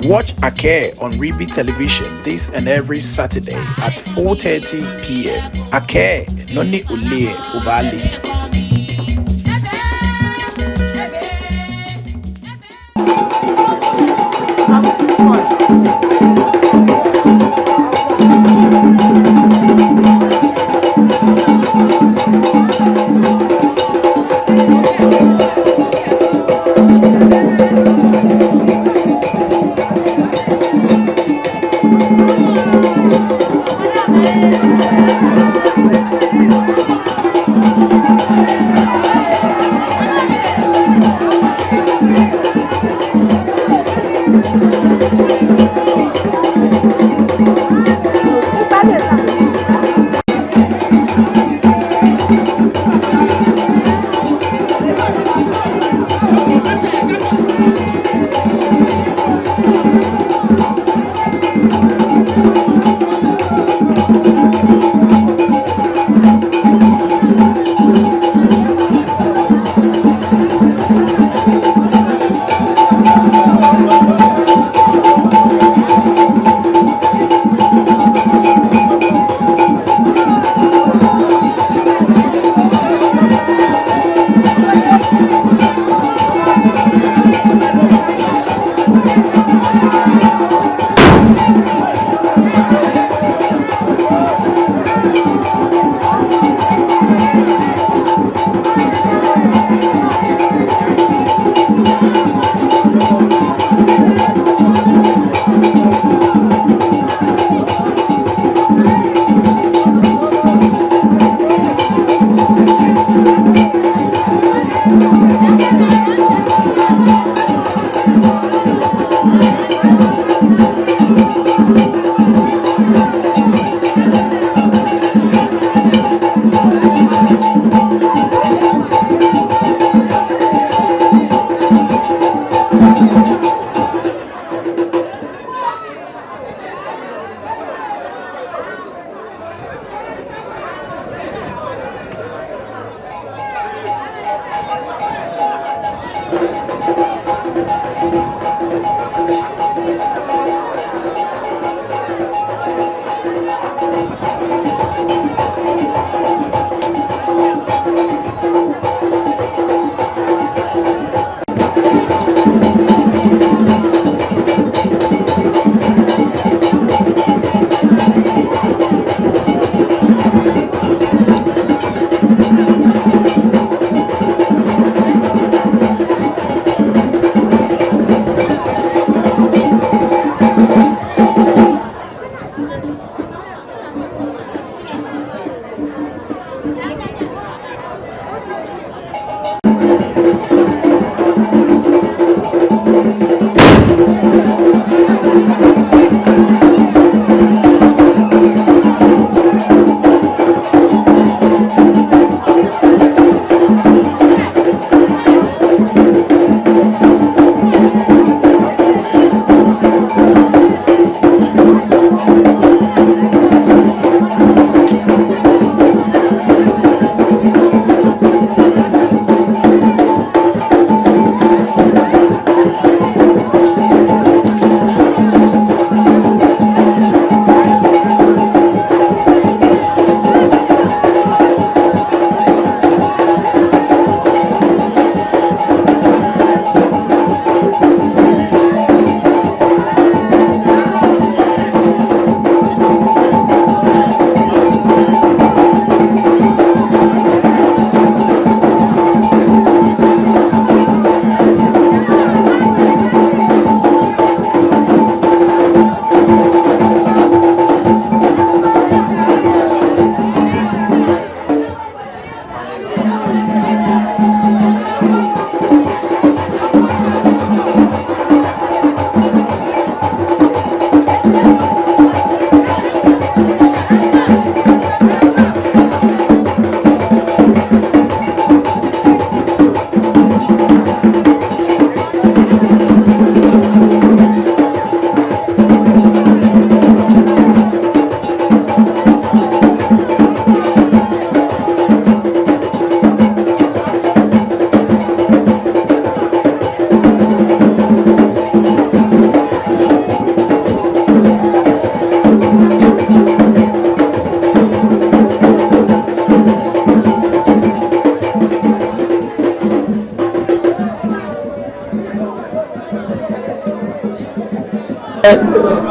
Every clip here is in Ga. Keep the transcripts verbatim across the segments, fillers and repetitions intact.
Watch Akɛɛ on Ribi Television this and every Saturday at four thirty p.m. Akɛɛ, nɔ ni oleee lɛ, obaale.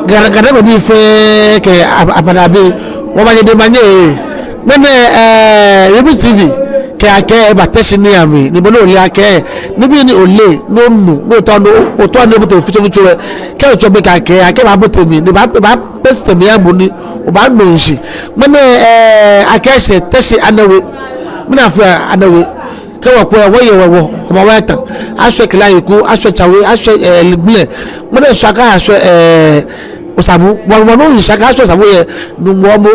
Ghana, Ghana maŋbii fɛɛ kɛ ab-, abadabi, wɔbaanyɛ de manye. Mɛni, eh, Ribu T V kɛ akɛ eba Teshie niiamli, ni bo ni ole akɛ, nibii ni ole, ni onu, ni otao, ni o-, otao ni obote fitsofitso lɛ, kɛ otsɔ be kɛ akɛ, akɛ baabote mli, ni baa, baa, bɛ system ya bo ni obaanu shishi. Mɛni, eh, akɛ eshɛ Teshie Anewe, mina fia Anewe. Kɛ wɔkwɛ, wɔyɛ wɔ, wɔ, Hɔmɔwɔ Ataa. Ashwɛ Kele Ayeku, ashwɛ Tsawe, ashwɛ, eh, Ligblɛ. Mɛni eshwɛ akɛ ashwɛ, eh, Osabu. Wɔ, wɔ nɔ ni eshwɛ akɛ ashwɛ Osabu yɛ, Nuŋtsɔ mɔ.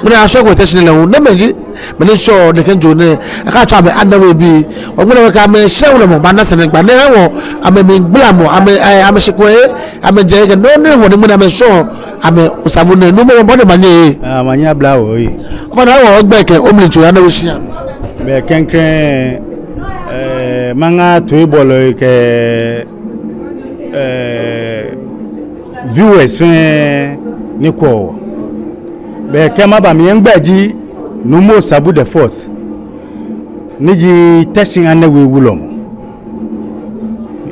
Mɛni ashwɛko Teshie nɛɛ lɛ hu. Namɛi ji mɛi ni shwɛɔ nɛkɛ jɔɔ nɛɛ. Akɛ atsɛɔ amɛ Anewebii. Wɔ ŋmɛnɛ wɔkɛ amɛ shɛ wulɔmɔ, baana sane gba. Nɛɛ hewɔ, amɛmligbalamɔ, amɛ, eh, amɛshikpɔŋ, eh, amɛjɛ kɛ nɔ ni hewɔ ni ŋmɛnɛ amɛshwɛɔ amɛ Osabu nɛɛ. Nuumo, wɔbɔ ni manye. Ah, manye abla wɔ yi. Ofainɛ, wɔ ogbɛi kɛ omlitswaa yɛ Anewe shia. Bɛ klɛŋklɛŋ, eh, maŋa toibɔlɔi kɛ, eh, viewers fɛɛ ni kwɛɔ wɔ. Bɛ kɛ maba mli, migbɛi ji Nuumo Osabu the fourth, ni ji Teshie Anewe wulɔmɔ.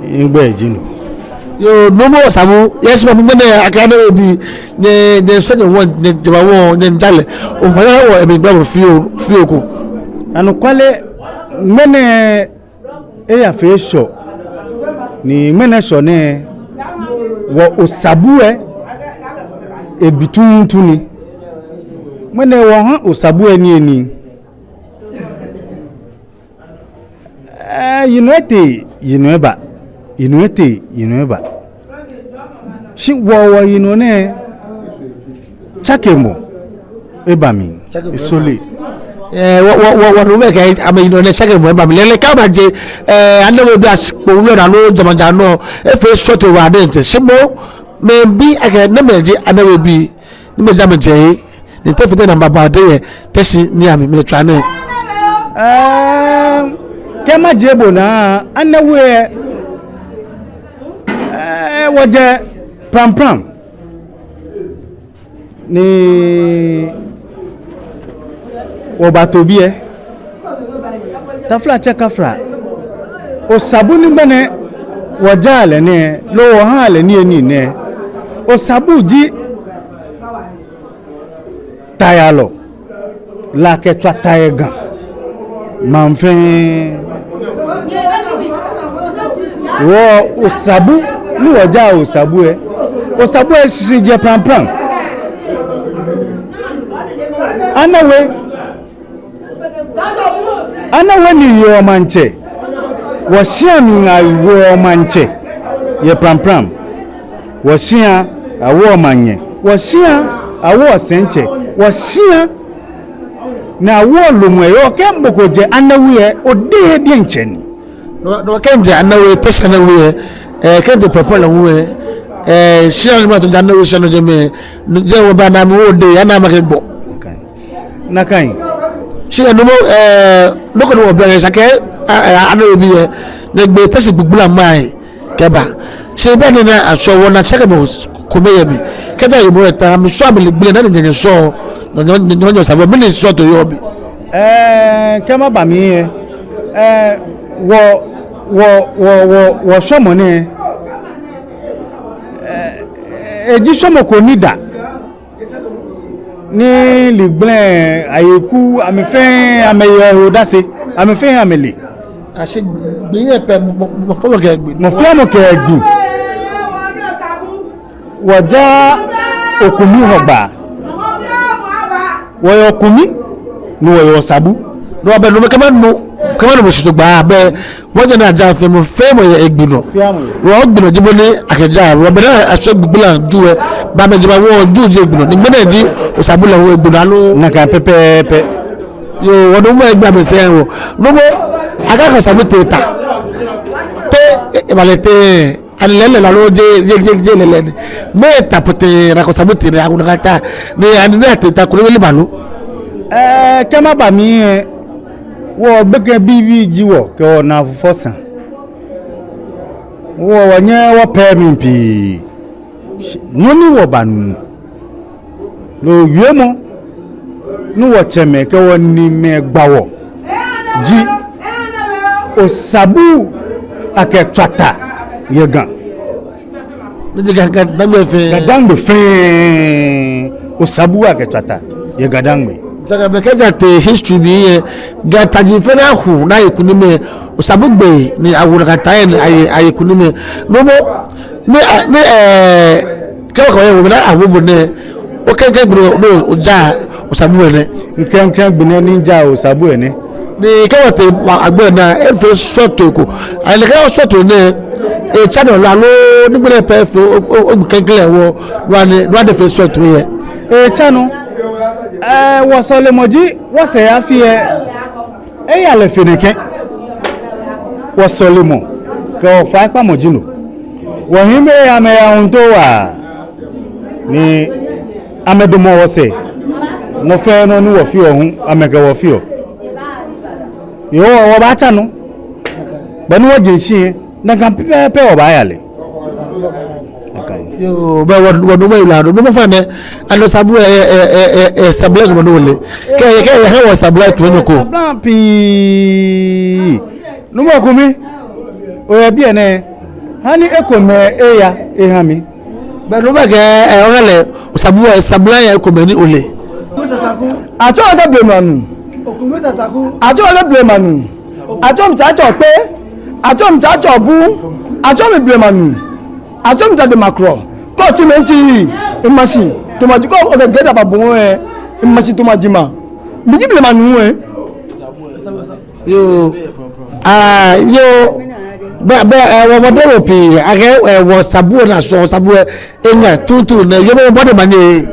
Migbɛi ji no. Yoo, Nuumo Osabu, yɛ shi ma mi ŋmɛnɛ akɛ Anewebii, nyɛ, nyɛshwɛ nyɛwɔŋ, nyɛjɛ wɔ, nyɛjɛ lɛ. Ofainɛ, wɔ emligbalamɔ fioo, fioo ko. Anɔkwale, ŋmɛnɛ eyafee Shɔ, ni ŋmɛnɛ Shɔ nɛɛ, wɔ Osabu lɛ, ebi tuuntu ni. Ŋmɛnɛ wɔha Osabu lɛ niyenii. Eh, yinɔ etee, yinɔ eba. Yinɔ etee, yinɔ eba. Shi wɔ, wɔyinɔ nɛɛ, tsakemɔ eba mli. Tsakemɔ eba. Esɔle. Eh, wɔ, wɔ, wɔ, wɔnuumo kɛɛ amɛyinɔ nɛɛ tsakemɔ eba mli. Lɛɛlɛŋ kɛ abaje, eh, Anewebii ashikpɔŋ wulɔmɔ nɔ, jamɔ jamɔ nɔ, efee short over diɛŋtsɛ. Shi moŋ, miibi akɛ namɛi ji Anewebii, ni amɛjɛ amɛjɛ he, ni te fite namba ba de yɛ Teshie niiamli, mɛni otsɔɔ nɛɛ? Ehm, kɛ maje bo naa, Anewe, eh, wɔjɛ Prampram. Ni wɔbato biɛ. Taflatsɛ Kafra. Osabu ni ŋmɛnɛ wɔjaa lɛ nɛɛ, loo wɔhaa lɛ niyenii nɛɛ. Osabu ji tayalɔ, la kɛ tswa ta yɛ Ga maŋ fɛɛ. Wɔ Osabu, ni wɔjaa Osabu lɛ, Osabu lɛ shishi jɛ Prampram. Anewe, Anewe ni yeɔ maŋtsɛ. Wɔshia mli awoɔ maŋtsɛ yɛ Prampram. Wɔshia awoɔ maŋnyɛ. Wɔshia awoɔ sɛitsɛ. Wɔshia ni awoɔ lumɛi. Yoo, kɛ mɔ ko jɛ Anewe lɛ, odehe diɛŋtsɛ ni. No, no, kɛ ojɛ Anewe, Teshie Anewe lɛ, eh, kɛ ojɛ Prampram lɛ hu lɛ, eh, shia ni mato jɛ Anewe shia nɔ jɛmɛ, jɛ wɔbaana mli odehe, ana makɛɛ gbɔ. Nakai. Shi Nuumo, eh, nɔ ko ni wɔbi akɛ, esa akɛ, eh, eh, Anewebii lɛ, nyɛgbe Teshie gbugblamɔ lɛ kɛba. Shi be ni ana ashwɛ, wɔna tsakemɔ kome yɛ mli. Kɛ ta yi mɔ eta, mishwɛ mili gble, nɔ ni nyɛ nyɛshwɛɔ, nyɛ, nyɛ, nyɛ, nyɛ Osabu, mɛni shwɛɔ to yɔɔ mli? Eh, kɛ maba mli lɛ, eh, wɔ, wɔ, wɔ, wɔ, wɔshwɛmɔ nɛɛ, eh, eji shwɛmɔ ko ni da. Ni Ligblɛ, Ayeku, amɛfɛɛ amɛyɛ odase, amɛfɛɛ amɛle. Ashi gbi yɛ pɛ, mɔ, mɔ, mɔ fɛɛ mɔ kɛ egbi. Mɔ fɛɛ mɔ kɛ egbi. Wɔjaa Okumi Hɔgbaa. Wɔyɛ Okumi, ni wɔyɛ Osabu. No abɛ no mɛ kɛ manu, kɛ manu mɔ shi to gba abɛ. Wɔjɛ naa ja fɛɛ mɔ, fɛɛ mɔ yɛ egbi nɔ. Fɛɛ mɔ yɛ. Wɔ gbi nɔ ji bɔ ni akɛjaa, wɔ bɛ naa ashwɛ gbugblamɔ lɛ, ba mɛ ji ba wɔ Ju ji egbi nɔ. Ni ŋmɛnɛ ji Osabu lɛ hu egbi nɔ aloo. Nakai pɛpɛɛpɛ. Yoo, wɔ Nuumo egba mɛ sɛɛ wɔ. Nuumo, akɛ Osabu tee ta. Te, e, e, bale te, ani lɛlɛ la loo je, je, je, je lɛlɛ ni. Mɛɛ ta pote, na Osabu tee, na kuna kata. Ni ani na tee ta, kuro wele balu. Eh, kɛ maba mli lɛ, wɔ gbekɛbii ji wɔ, kɛ wɔ na fufɔ sa. Wɔ, wɔnyɛ wɔpɛ mli pii. Nɔ ni wɔbanu. Loo wiemɔ ni wɔtsɛmɛi kɛ wɔniimɛi gba wɔ ji Osabu akɛ tswa ta yɛ Ga. Ni ji Ga, Ga Dangme fɛɛ. Ga Dangme fɛɛ. Osabuɛ akɛtswa ta yɛ Ga Dangme. Taakɛ bɛ kɛji atee history mli lɛ, Ga taji fɛɛ ni ahu ni aye kunim lɛ, Osabu gbɛ ni awo nakai ta lɛ ni aye, aye kunim lɛ. No mɔ, ni, a, ni, ɛɛ, kɛ okɛ wɔ yɛ wɔ mli ni awo bo nɛɛ, okɛ, kɛ gbɛ ni oja Osabuɛ nɛ. Mikɛɛ, mikɛɛ gbɛ nɛɛ ni ja Osabuɛ nɛ. Ni kɛ wɔtee agbo naa, efee srɔto ko. Ani kɛ srɔto nɛɛ, etsa nɔ lɛ aloo, ni gbɛ nɛɛ pɛ efee, o, o, o, klɛŋklɛŋ wɔ, wɔ ni, wɔ ni efee srɔto yɛ. Etsa nɔ, ɛɛ, wɔsɔlemɔ ji, wɔsɛɛ afi lɛ, eya lɛ fe nɛkɛ. Wɔsɔlemɔ, kɛ wɔfaikpamɔ ji no. Wɔhiimɛi amɛya ŋto waa. Ni amɛdamɔ wɔsɛɛ, nɔ fɛɛ nɔ ni wɔfeɔ hu, amɛkɛ wɔ feɔ. Yoo, wɔ, wɔbaatsa nɔ. Bɔ ni wɔje shishi lɛ, nakai pɛpɛɛpɛ wɔbaaya lɛ. Yoo, bɛ wɔ, wɔ, no mɔ yi la, no mɔ fɛɛ nɛ, ani Osabuɛ, ɛɛ, ɛɛ, ɛɛ, ɛɛ, Osabuɛ, no mɔ nɔ ole. Kɛ, kɛ, kɛ, wɔ Osabuɛ tu nɔ ko. Osabuɛ pii. Nuumo Kumi, oyɛ biɛ nɛɛ, hani ekomɛi eya eha mi. Bɛ nuumo kɛɛ, ɛɛ, ɔkɛɛ lɛ, Osabuɛ, Osabuɛ yɛ ekomɛi ni ole. Atsɛɔ akɛ blema nuu. Atsɛɔ akɛ blema nuu. Atsɛɔ mi Tsatsɛ Kpe. Atsɛɔ mi Tsatsɛ Bu. Atsɛɔ mi blema nuu. Atsɛɔ mi Tade Makrɔ. Kɛ otsi mi ntsi yi, ema shi. Toma ji kɛ okɛ gɛda ba bo ŋwɛ, ema shi toma ji ma. Mi ji blema nuu ŋwɛ. Yoo. Aa, yoo. Bɛ, bɛ, ɛɛ, wɔbɔde wɔ pii. Akɛ, ɛɛ, wɔ Osabuɛ naa sɔ, Osabuɛ eŋa tuuntu nɛ. Yoo, bɛ wɔbɔde manye.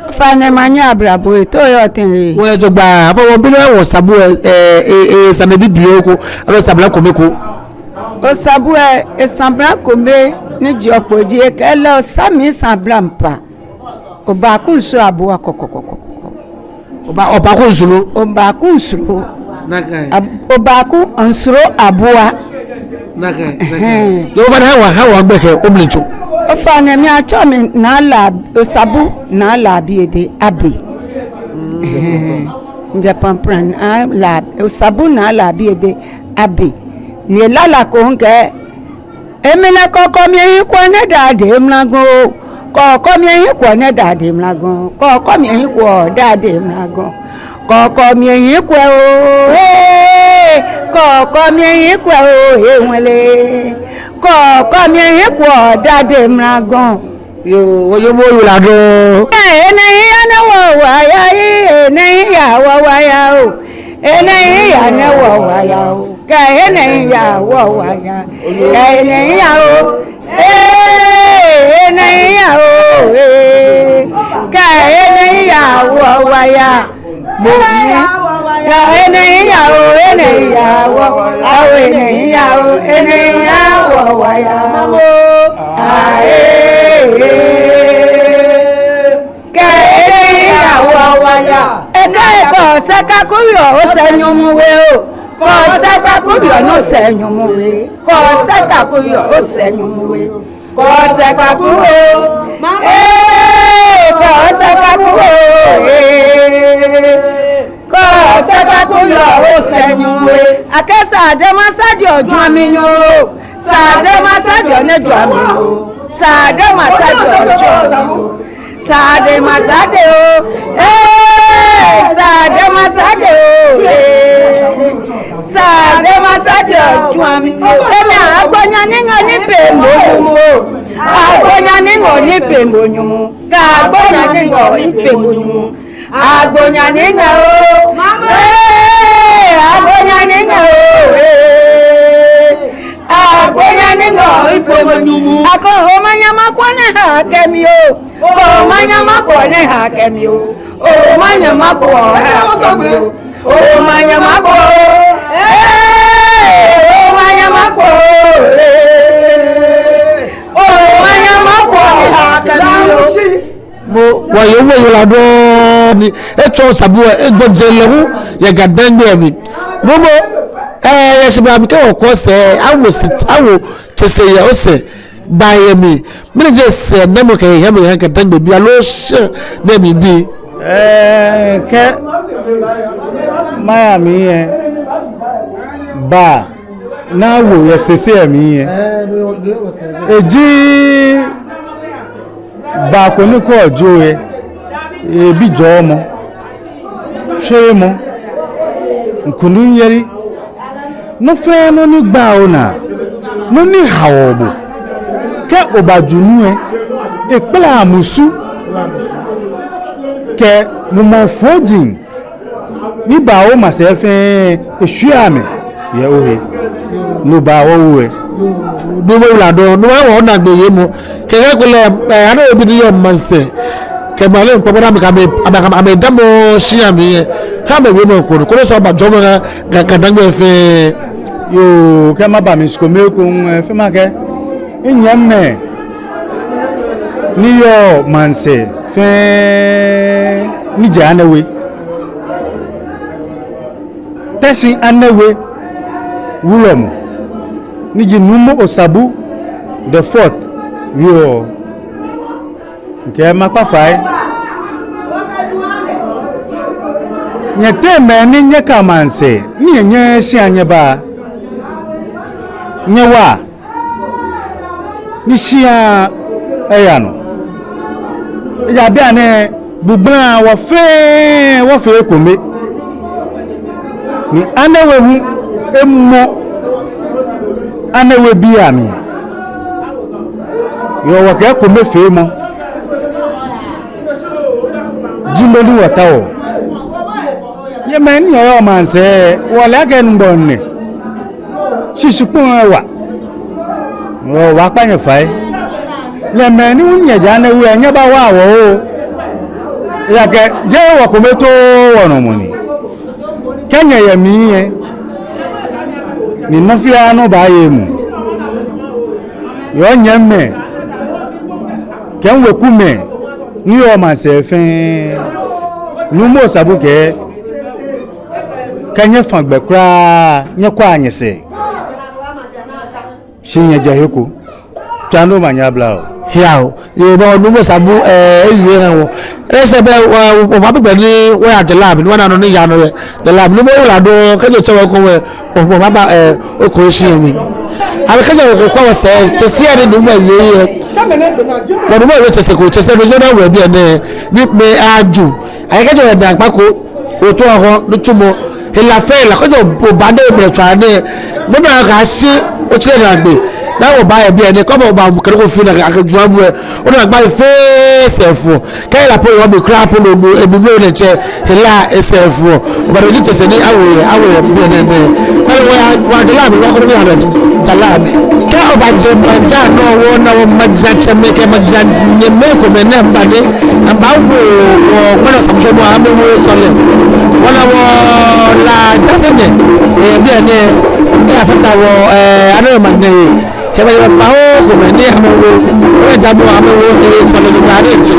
Ofainɛ manye abrabɔ, to yɔɔ tɛŋŋ? Wɔyɛ jogbaŋŋ, afɔ wɔbi nɔ wɔ Osabuɛ, ɛɛ, ɛɛ, ɛɛ, sane bibioo ko, aloo sabla kome ko. Osabuɛ, ɛɛ, sabla kome ni ji okpɔ ji ekɛɛ lɛ Osa mli sabla mpa. Obaaku nsoro abuaa kɔkɔkɔkɔ. Obaa, obaaku nsoro. Obaaku nsoro. Nakai. Ab-, obaaku nsoro abuaa. Nakai, nakai. Ɛhɛɛ. Yoo, ofainɛ ha wɔ, ha wɔ gbɛkɛ, omli tso. Ofainɛ mi atsɛɔ mi Naa La, Osabu Naa Laabi Ede Abe. Mm. Ɛhɛɛ. Njɛ pampran, Naa La, Osabu Naa Laabi Ede Abe. Ni lala ko ŋkɛ. Emli lɛ kɔkɔ mli ehiii kwɔ ni daa de mla gɔŋ. Kɔkɔ mli ehiii kwɔ ni daa de mla gɔŋ. Kɔkɔ mli ehiii kwɔ daa de mla gɔŋ. Kɔkɔ mli ehiii kwɔ oo, ee. Kɔkɔ mli ehiii kwɔ oo, ee, ŋwɛlɛ. Kɔkɔ mli ehiii kwɔ daa de mla gɔŋ. Yoo, wɔ yoo, wɔ yoo la dɔŋŋ. Kɛ enɛ hiaa ni wɔwaya, ee, enɛ hiaa wɔwaya oo. Enɛ hiaa ni wɔwaya oo. Kɛ enɛ hiaa wɔwaya. Kɛ enɛ hiaa oo. Ee, enɛ hiaa oo, ee. Kɛ enɛ hiaa wɔwaya. Mo. Kɛ enɛ hiaa oo, enɛ hiaa wɔwaya. Enɛ hiaa oo, enɛ hiaa wɔwaya. Mo. Aa, ee, ee. Kɛ enɛ hiaa wɔwaya. Ekɛɛ kɔ sɛɛ ka ku yɔ osɛɛ nyɔmɔ we oo. Kɔ sɛɛ ka ku yɔ no sɛɛ nyɔmɔ we. Kɔ sɛɛ ka ku yɔ osɛɛ nyɔmɔ we. Kɔ sɛɛ ka ku oo. Ee, kɔ sɛɛ ka ku oo. Ee. Kɔ sɛɛ ka ku yɔ osɛɛ nyɔmɔ we. Akɛ Sade Masade ojua mi nyɔ oo. Sade Masade one jua mi oo. Sade Masade ojua mi oo. Sade Masade oo, ee, Sade Masade oo, ee, Sade Masade ojua mi oo. Emli agbonyaa ni ŋɔɔ ni pɛ mo nyɔmɔ oo. Agbonyaa ni ŋɔɔ ni pɛ mo nyɔmɔ. Kɛ agbonyaa ni ŋɔɔ ni pɛ mo nyɔmɔ. Agbonyaa ni ŋɔɔ oo. Ee, agbonyaa ni ŋɔɔ oo, ee. Agbonyaa ni ŋɔɔ ni pɛ mo nyɔmɔ. Akɛ omanye makwɛ ni ha kɛ mi oo. Kɛ omanye makwɛ ni ha kɛ mi oo. Omanye makwɛ ni ha kɛ mi oo. Omanye makwɛ oo. Ee, omanye makwɛ oo. Ee. Omanye makwɛ ni ha kɛ mi oo. Mo, wɔ yoo, wɔ yoo la dɔŋŋ ni etsɔ Osabuɛ, egbɔjɛ lɛ hu yɛ Ga-Dangme mli. Mo, mo, ee, yɛ shi ba mi kɛ wɔ kɔ sɛɛ, awo sit, awo tsese yɛ osɛɛ, ba yɛ mli. Mɛni ji sɛɛnamɔ kɛ yɛ mli yɛ Ga-Dangme bii aloo shɛ nɛɛ mli bii? Ee, kɛ maya mli yɛ, ba, ni awo yɛ tsese mli yɛ. Eji Baa ko ni kɔɔ jio lɛ, ebi jɔɔmɔ, shweremɔ, nkunimyeli, nɔ fɛɛ nɔ ni gbaa onaa, nɔ ni haoɔ bo. Kɛ obaju nu lɛ, ekpalaa musu kɛ mumɔŋ fɔji ni baa omaŋsɛɛ fɛɛ, eshwiaa amɛ yɛ ohe. No baa wɔ wu lɛ. Nuumo Owula dɔŋŋ, no hewɔ wɔnaagbee wiemɔ. Kɛkɛ kulɛ, eh, Anewe bii ni yɔɔ maŋsɛɛ kɛ maŋ lɛ nɔ kpakpa ni amɛ, amɛ, amɛ, amɛdamɔ shia mli lɛ, ha amɛ wiemɔ ko, koni sɔ aba jɔɔmɔ kɛ, kɛ, kɛ Ga-Dangme fɛɛ. Yoo, kɛ maba mli shi kome ekoŋŋ lɛ, fɛɛ makɛɛ, minyɛmimɛi ni yɔɔ maŋsɛɛ fɛɛ ni jɛ Anewe, Teshie Anewe Wulɔmɔ, ni ji Nuumo Osabu the fourth, yoo, mikɛɛ makpa fai. Nyɛteŋ mɛi ni nyɛka maŋsɛɛ, ni nyɛ, nyɛ shia nyɛba, nyɛwa ni shia aya nɔ. Ejaakɛ bianɛ, gbugbla wɔ fɛɛ wɔfee ekome. Ni Anewe hu emɔ Anewe bii amli. Yoo, wɔkɛ ekomefeemɔ ji nɔ ni wɔtaoɔ. Nyɛ mɛi ni nyɛyɔɔ maŋsɛɛ, wɔle akɛ Nyɔŋmɔ nɛ. Shi shikpɔŋ lɛ wa. Wɔ, wɔkpa nyɛ fai. Nyɛ mɛi ni nyɛjɛ Anewe lɛ, nyɛbawa wɔ oo. Ejaakɛ jeee wɔkometoo wɔnɔ mɔ ni. Kɛ nyɛyɛ mli lɛ, ni nɔ fɛɛ nɔ baaye emuu. Yoo, nyɛmimɛi kɛ miwekumɛi ni yɔɔ maŋsɛɛ fɛɛ, Nuumo Osabu kɛɛ, kɛ nyɛfã gbɛ kwraa, nyɛkwɛa nyɛsɛɛ. Shi nyɛjɛ he ko. Tswa ni omanye aba oo. Hiao. Yoo, bɔ Nuumo Osabu, eh, ewie eha wɔ. Esa akɛ wɔ, wɔ, wɔbabi gbɛ ni wɔya jara mli, ni wɔna nɔ ni yaa nɔ yɛ jara mli. Nuumo Owula dɔŋŋ, kɛji otsɛ wɔ ekoŋŋ lɛ, wɔ, wɔbaaba, eh, okɔŋ shia mli. Aloo kɛji okɔ wɔsɛɛ, tsese ni Nuumo wie lɛ. Wɔ Nuumo wie tsese ko, tsese mli jona wɔ biɛ nɛɛ, ni mɛi aju. Ayɛ kɛji wɔda akpa ko, oto ahɔ, nitsumɔ, hela fɛɛ hela, kɛji oba ni obatswa nɛɛ, mɔ ni akɛɛ shi otsɛ naagbee, ni wɔba yɛ biɛ nɛɛ, kɛ oba, oba kɛ nɔ ko fɛɛ ni akɛ, akɛjua bo lɛ, onaagba fɛɛ sɛɛ fɔ. Kɛ hela po yɔɔ mli kwraa po lɛ, no, ebi mli lɛ tsɛ, hela esɛɛ fɔ. Oba ni oji tsese ni awo yɛ, awo yɛ biɛ nɛɛ nɛɛ. Kɛ wɔya, wɔya jara mli, wɔkɔ ni wɔya jara mli. Kɛ oba jɛ maŋ ja nɔ, wɔna wɔmajiatsɛmɛi kɛ majianyɛmɛi komɛi nɛɛ mba nɛɛ, amɛbawo wɔ, wɔ, wɔna Osabu shɔŋŋ, amɛwo sɔlemɔ. Wɔna wɔ La Jaase nyɛ, eh, biɛ nɛɛ, eh, afata wɔ, eh, Anewe maŋ nɛɛ. Kɛ majiatsɛmɛi babaoo komɛi ni amɛwo, wɔna ja mɔ amɛwo, eh, sɔlemɔ jogbaŋŋ diɛŋtsɛ.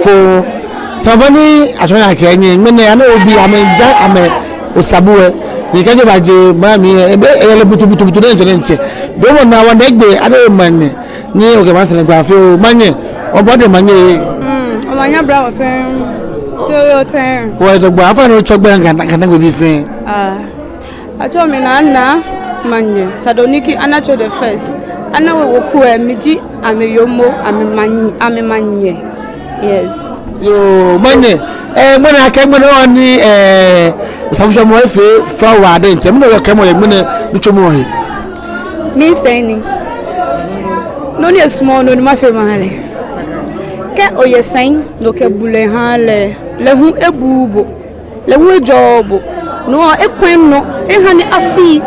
Ko, sane ni atsɔɔ akɛ nyɛ, ŋmɛnɛ Anewe bii amɛja amɛ Osabu lɛ, ni kɛji oba jɛ maŋ mli lɛ, ebe, eyɛ lɛ butu, butu, butu, diɛŋtsɛ, diɛŋtsɛ. Dɔmɔ naa wɔna egbɛ Anewe maŋ nɛɛ, ni okɛ maŋ sane gba fɛɛ oo, manyɛ, obɔ mɔdɛŋ manyɛ. Mm, omanye aba wɔ fɛɛ, to yɔ tɛŋ. Wɔ jogbaŋŋ, afa ni otsɔ gbɛ Ga-, Ga-Dangme bii fɛɛ. Ah. Atsɛɔ mi Nana Manyɛ, Sadoniki Anacho the first. Anewe weku lɛ, miji amɛyoomo, amɛmany-, amɛmanyɛ. Yes. Yoo, manyɛ. Eh, mɛni akɛ mɛni wɔ ni, eh, Osabu shɔŋŋ efee fɛo waa diɛŋtsɛ. Mɛni oyɔɔ kɛɛmɔ yɛ ŋmɛnɛ nitsumɔ he? Misɛɛ ni. Nɔ ni esumɔɔ, no ni mafee maha lɛ. Kɛ oyɛ sane, ni okɛbu lɛ oha lɛ, lɛ hu ebuuu bo. Lɛ hu ejɔɔɔ bo. No hewɔ ekwɛɔ nɔ, ehaa ni afi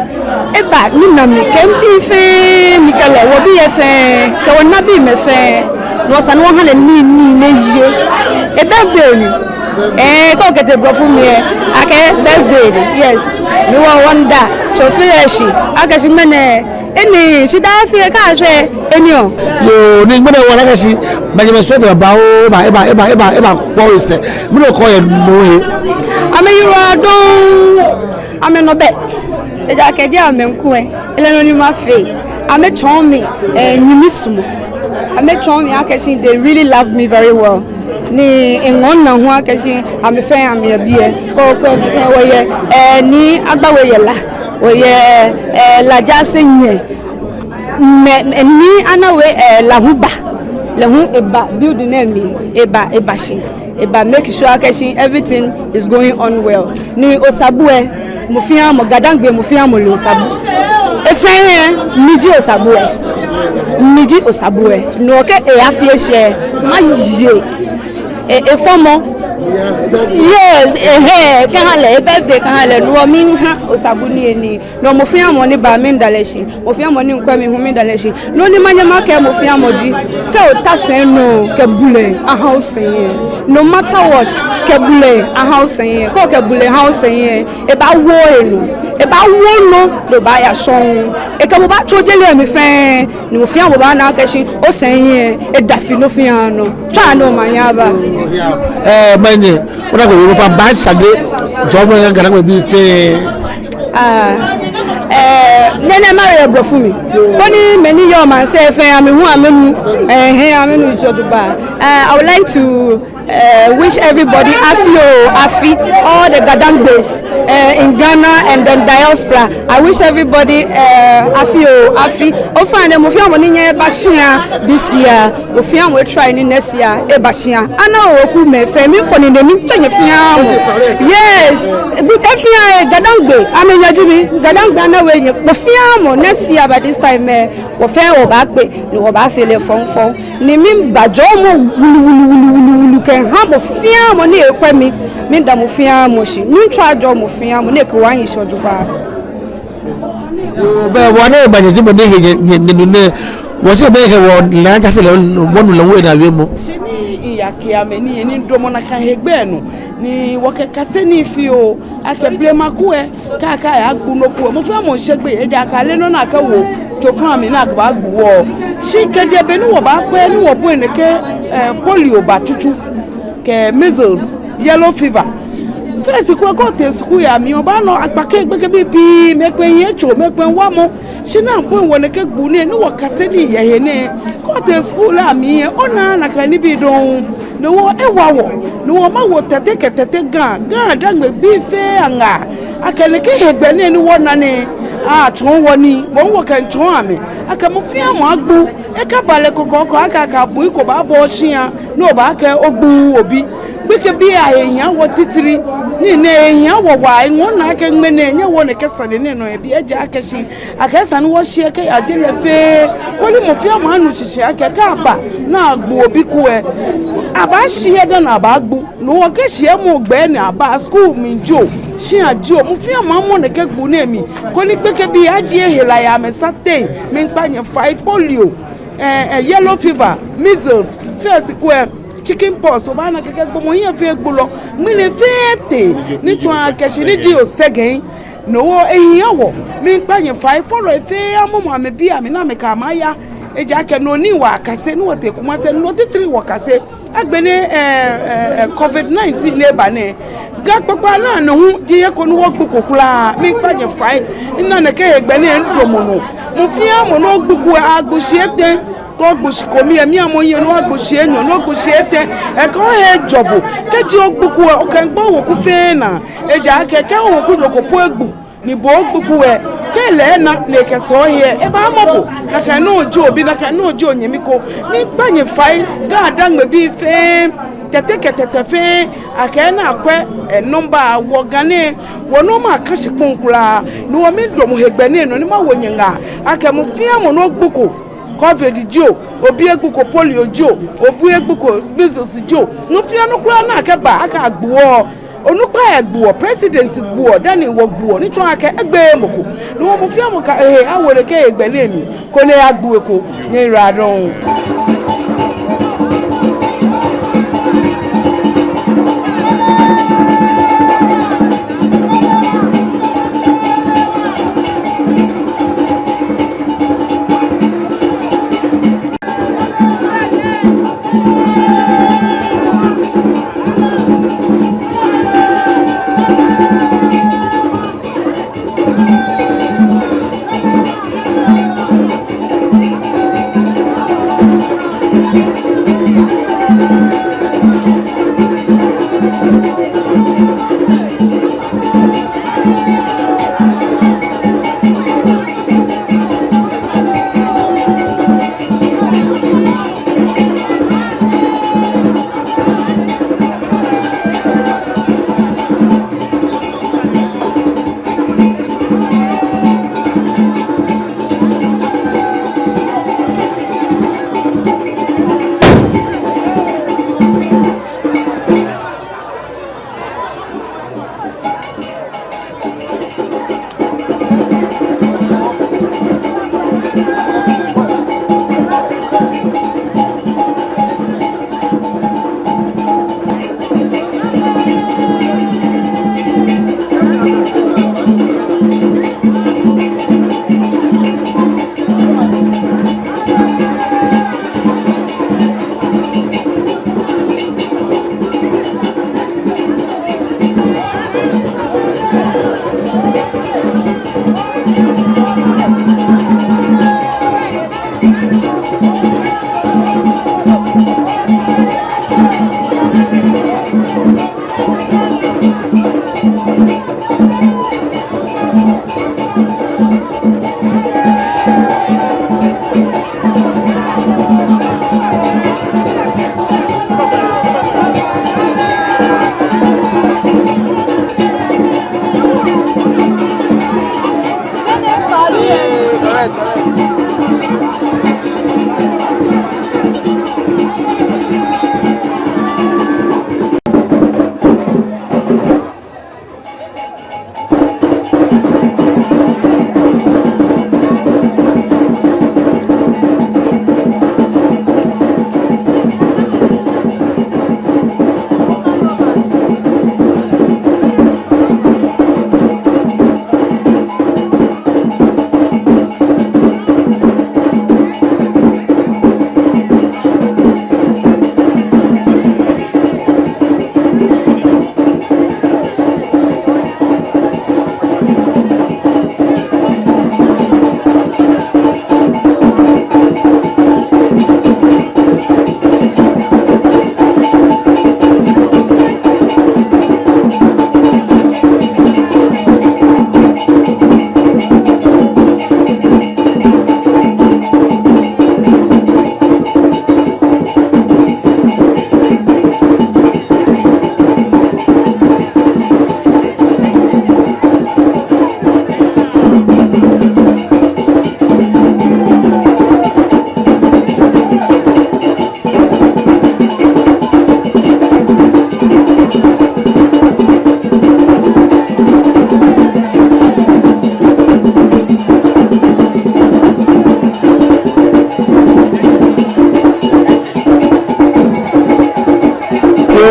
eba ni ena mi kɛ mibii fɛɛ, mi kɛ lɛ, wɔbii lɛ fɛɛ, kɛ wɔnabii amɛ fɛɛ. No hewɔ esa ni wɔha lɛ nii, nii ni eye. E birthday ni. Ee, kɛ okɛtee Blɔfo mli lɛ, akɛɛ birthday ni. Yes. Ni wɔ wɔmiida Tsofi lɛ shi akɛ shi ŋmɛnɛ, enɛ shidaa fɛɛ kɛ ashɛ enɛ oo. Yoo, ni ŋmɛnɛ wɔna akɛ shi manyɛmɛi srɔtoi babaoo, eba, eba, eba, eba, eba kɔ esɛɛ. Mɛni okɛɔ yɛ no he? Amɛyiwaladɔŋŋ, amɛnɔ bɛ. Ejaakɛ jeee amɛ nko lɛ, ele nɔ ni mafee. Amɛtsɔɔ mi, eh, nyɛmi suɔmɔ. Amɛtsɔɔ mi akɛ shi they really love me very well. Ni eŋɔɔ minaa hu akɛ shi amɛ fɛɛ amɛyɛ biɛ. Kɛ okwɛ nɛkɛ wɔyɛ, eh, Nii Agbawe yɛ La. Wɔyɛ, eh, La jaase nyɛ. Mɛi, mɛi ni ana we, eh, La hu ba. La hu eba building nɛɛ mli, eba, eba shi. Eba make sure akɛ shi everything is going on well. Ni Osabu lɛ, mɔ fɛɛ mɔ, Gadangbe mɔ fɛɛ mɔ le Osabu. Esɛɛ lɛ, mi ji Osabu lɛ. Mi ji Osabu lɛ. No kɛ e afi eshɛ, maye e, efɔmɔ. Yes, ehɛɛ, kɛha lɛ, e birthday kɛha lɛ, no miiha Osabu nii lɛ nii. No mɔ fɛɛ mɔ ni ba, miida lɛ shi. Mɔ fɛɛ mɔ ni kwɛ mi hu, miida lɛ shi. Nɔ ni manyɛ makɛɛ mɔ fɛɛ mɔ ji, kɛ ota sɛi nɔ, kɛ bulɛ aha osɛi lɛ. No matter what, kɛ bulɛ aha osɛi lɛ. Kɛ okɛ bulɛ ha osɛi lɛ, ebaawo enɔ. Ebaawo nɔ, no baaya shɔŋŋ. Ekɛ bo baatsɔ je lɛ mli fɛɛ. Ni mɔ fɛɛ mɔ baana akɛ shi osɛi lɛ, eda fe nɔ fɛɛ nɔ. Tswa ni omanye aba. Eh, manye, ona ko, ofainɛ, Baasade, jɔɔmɔ yɛ Gadangbe bii fɛɛ. Ah, eh, nɛnɛ mawie yɛ Blɔfo mli. Koni mɛi ni yɔɔ maŋsɛɛ fɛɛ, amɛ hu amɛnu, eh, hɛɛ, amɛnu nsɔ jogbaŋŋ. Eh, I would like to, eh, wish everybody afi oo, afi, all the Gadangbes, eh, in Ghana and then diaspora. I wish everybody, eh, afi oo, afi. Ofainɛ, mɔ fɛɛ mɔ ni nyɛɛɛ eba shia this year. Mɔ fɛɛ mɔ e-try ni next year eba shia. Ana wekumɛi fɛɛ, miifɔ nine ni mitsɛ nyɛ fɛɛ mɔ. Yes. Efɛɛ, eh, Gadangbe, amɛnyɛ ji mi. Gadangbe ana we nyɛ. Mɔ fɛɛ mɔ, next year by this time, eh, wɔ fɛɛ wɔbaakpe, ni wɔbaafee lɛ fɔŋfɔŋ. Ni miiba jɔɔmɔ wulu, wulu, wulu, wulu, wulu kɛha mɔ fɛɛ mɔ ni ekwɛ mi. Miida mɔ fɛɛ mɔ shi. Miitswa jɔɔ mɔ fɛɛ mɔ ni ekɛ wɔ ahi shi jogbaŋŋ. Yoo, bɛ, wɔnaa bɛ nyɛ ji mɔ ni he nyɛ, nyɛ, nyɛnu nɛɛ. Wɔsɛɛ bɛ he wɔ La jaase lɛ, wɔnu lɛ wɔnaa wiemɔ. Shi ni miyakɛɛ amɛ ni, ni midamɔ nakai hegbɛ nɔ. Ni wɔkɛkase nii fioo, akɛ blema ko lɛ, kɛ akɛɛ ayagbu nɔ ko lɛ, mɔ fɛɛ mɔ miishe gbeyei, ejaakɛ ale nɔ ni akɛwo tsofa mli ni akɛbaagbu wɔ. Shi kɛjɛ be ni wɔbakwɛ ni wɔbɔi nɛkɛ, eh, polio ba tsutsu kɛ measles, yellow fever. First ko lɛ kɛ otee skul yɛ mli, obaana akpakai gbekɛbii pii, mɛi kpɛŋ yɛ tso, mɛi kpɛŋ wamɔ. Shi ni abɔi wɔ nɛkɛ gbu nɛɛ, ni wɔkase nii yɛ he nɛɛ. Kɛ otee skul yɛ mli lɛ, onaaa nakai nibii dɔŋŋ. No hewɔ ewa wɔ, no hewɔ mawo Tɛte kɛ Tɛte Ga, Ga Dangme bii fɛɛ aŋaa. Akɛ nɛkɛ hegbɛ nɛɛ ni wɔna nɛɛ, atsɔɔ wɔ nii, wɔ hu wɔkɛmiitsɔɔ amɛ. Akɛ mɔ fɛɛ mɔ agbu, ekaba lɛ kɔkɔɔkɔ akɛ akɛ abui ko baabɔ oshia, ni obaakɛɛ ogbuuu obi. Gbekɛbii ahe hiaa wɔ titri, nii nɛɛ he hiaa wɔ waa, eŋɔɔ minaa akɛ ŋmɛnɛ nyɛwo nɛkɛ sane nɛɛ nɔ yɛ biɛ, ejaakɛ shi akɛ esa ni wɔshiɛ kɛya je lɛ fɛɛ, koni mɔ fɛɛ mɔ anu shishi akɛ kɛ aba ni agbu obi ko lɛ, abaashiɛ dani abaagbu. No hewɔ kɛ shiɛmɔ gbɛ ni aba, skul mli jio, shia jio, mɔ fɛɛ mɔ amɔ nɛkɛ gbu nɛɛ mli, koni gbekɛbii ajie hela yɛ amɛsateŋ. Miikpa nyɛ fai, polio, eh, eh, yellow fever, measles, first ko lɛ, chicken pox, obaana akɛ gbɔmɔ hiɛ fɛɛ gbolɔ, ŋmɛnɛ fɛɛ tee, ni tsɔɔ akɛ shi ni ji osɛɛ gɛŋ. No hewɔ ehiaa wɔ, miikpa nyɛ fai, fɔlɔi fɛɛ amɔmɔ amɛbii amli ni amɛkɛ amɛ aya. Ejaakɛ no ni wɔkase, ni wɔtee Kumasi, no titri wɔkase. Agbɛnɛ, eh, eh, eh, covid nineteen ni eba nɛɛ, Ga kpakpa nɛɛ nɔ hu, jeee he ko ni wɔgbuko kwraa, miikpa nyɛ fai. Mina nɛkɛ hegbɛ nɛɛ midamɔ nɔ. Mɔ fɛɛ mɔ ni ogbuko lɛ, agbu shii etɛ. Kɛ ogbu shii kome lɛ, miamɔ hiɛ ni ogbu shii enyɔ, ni ogbu shii etɛ. Ekɛ ohe jɔ bo. Kɛji ogbuko lɛ, okɛmiigba oweku fɛɛ naa. Ejaakɛ kɛ owekunyo ko po egbu, ni bo ogbuko lɛ, kɛ lɛ ena ni ekɛsɛɛ ohe lɛ, ebaamɔ bo. Nakai nɔŋŋ ji obi, nakai nɔŋŋ ji onyɛmi ko. Miikpa nyɛ fai, Ga Dangme bii fɛɛ, Tɛte kɛ Tɛte fɛɛ, akɛ ni akwɛ, eh, number wɔ Ga nɛɛ, wɔnɔ ma ka shikpɔŋ kwraa. No hewɔ midamɔ hegbɛ nɛɛ nɔ ni mawo nyɛ ŋaa akɛ mɔ fɛɛ mɔ ni ogbuko, covid jio, obi egbuko polio jio, obi egbuko measles jio, nɔ fɛɛ nɔ kwraa ni akɛba akɛ agbuɔ, onukpa lɛ gbuɔ, president gbuɔ, dani wɔgbuɔ, ni tsɔɔ akɛ egbeee mɔ ko. No hewɔ mɔ fɛɛ mɔ kɛ ehe awo nɛkɛ hegbɛ nɛɛ mli, koni agbu eko. Nyɛyiwaladɔŋŋ.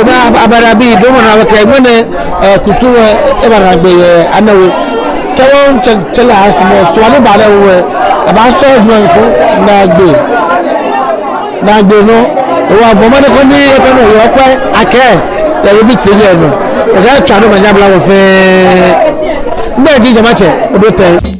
Oba abara bi domo na wake mene, eh, kusum, eh, ebara gbe, eh, anawe. Kɛ wɔtsɛ, tsɛ lɛ asumɔ, sɔɔ ni ba lɛ wɔ, eh, aba sɔ gbɔn ko, naagbee. Naagbee nɔ, owa bɔ mɔ ni ko ni efee nɔ yɛ okwɛ, akɛ, yɛ Ribi T V lɛ nɔ. Oja tswa nɔ ma nya bla wɔ fɛɛ. Mɛɛ ji jamatsɛ, odo tɛ.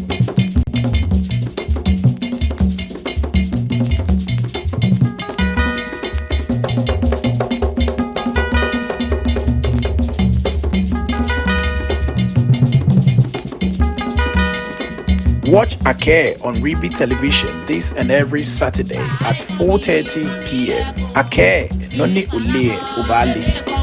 Watch Akɛɛ on Ribi Television this and every Saturday at four thirty p m. Akɛɛ, nɔ ni oleee lɛ, obaale.